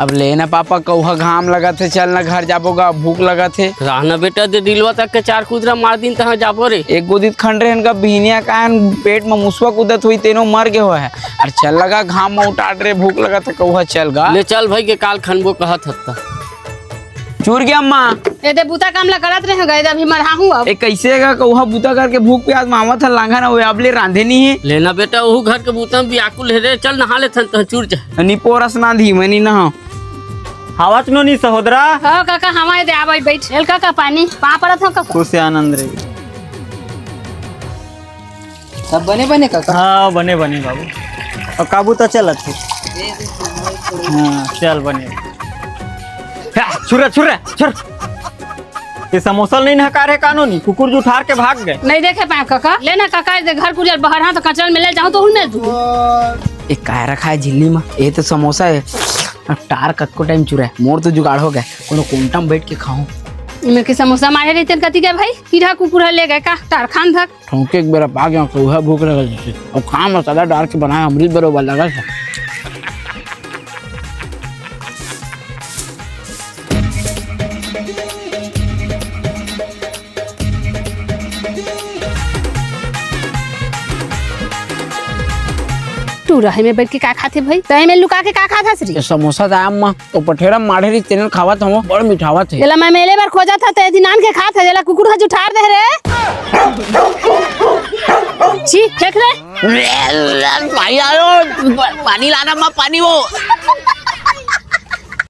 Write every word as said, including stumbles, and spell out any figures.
अब ले ना पापा, कौहा घाम लगत हे, चल ना घर जाबो गा, भूख लगत हे। रह ना बेटा, दे डिलवा तक के चार कुदरा मार दिन तहाँ जाबो रे। एक गोदी खंड रहे इनका बिहनिया कान पेट में मुसवा कूदत हुई, तेनो मर गे हुआ है। अरे चल लगा घाम में उठाट रे, भूख लगत हे, कौहा चल गा। ले चल भाई के काल खनबो कहत हत्ता। चूर गया अम्मा। ए दे बूता काम ला करत रहे गए, अभी मरहा हूँ अब। ए कैसे गा कौहा बूता करके भूख प्यास मावत है लांघा ना हुए, अब ले रांधे नहीं है। लेना बेटा, ओहू घर के बूता में बियाकुल है रे, चल नहा ले थन तह चूर जा। नी पोरस ना धी, मैं नहीं नहा। हावत नो नी सहोदरा। हो काका, हमारे दे आवे बैठ। एल काका पानी, पाँव परत हो काका। खुश आनंद रे। सब बने बने काका? हाँ, बने बने बाबू। और काबू तो चलत है। हाँ, चल बने। हा, छुरा, छुरा, छुर। ये समोसा नहीं नहकार है कानूनी, कुकुर जो ठार के भाग गए। नहीं देखे पाए काका, लेना काका, ये घर कुरियर बहर हाँ तो कचरा में ले जाऊँ तो उनमें दू। एक काय रखा है झिल्ली में? ये तो समोसा है। अब टार कतको टाइम चुरा है, मोर तो जुगाड़ हो गया, कोनो कोंटा में बैठ के खाऊं। इमे के समोसा मारे रहिते कति गए भाई, कीड़ा कुकुर ले गए का टार खान धक। ठोंके एक बेरा पा गया, कौहा भूख लगल जैसे। अब का मसाला डाल के बनाए, अमृत बरोबर लगल है। टूरा है में बैठ के का खाथे भाई? तय में लुका के का खात हस रे? ये समोसा था अम्मा, तो पठेरा माढ़े री तेनल खावत हूँ, बड़ मिठावत है। एला मैं मेले बार खोजत था, ते दिनान के खात है, एला कुकुर ह जुठार दे रे। छी, फेंक रे। भाई आयो, पानी लाना माँ, पानी वो।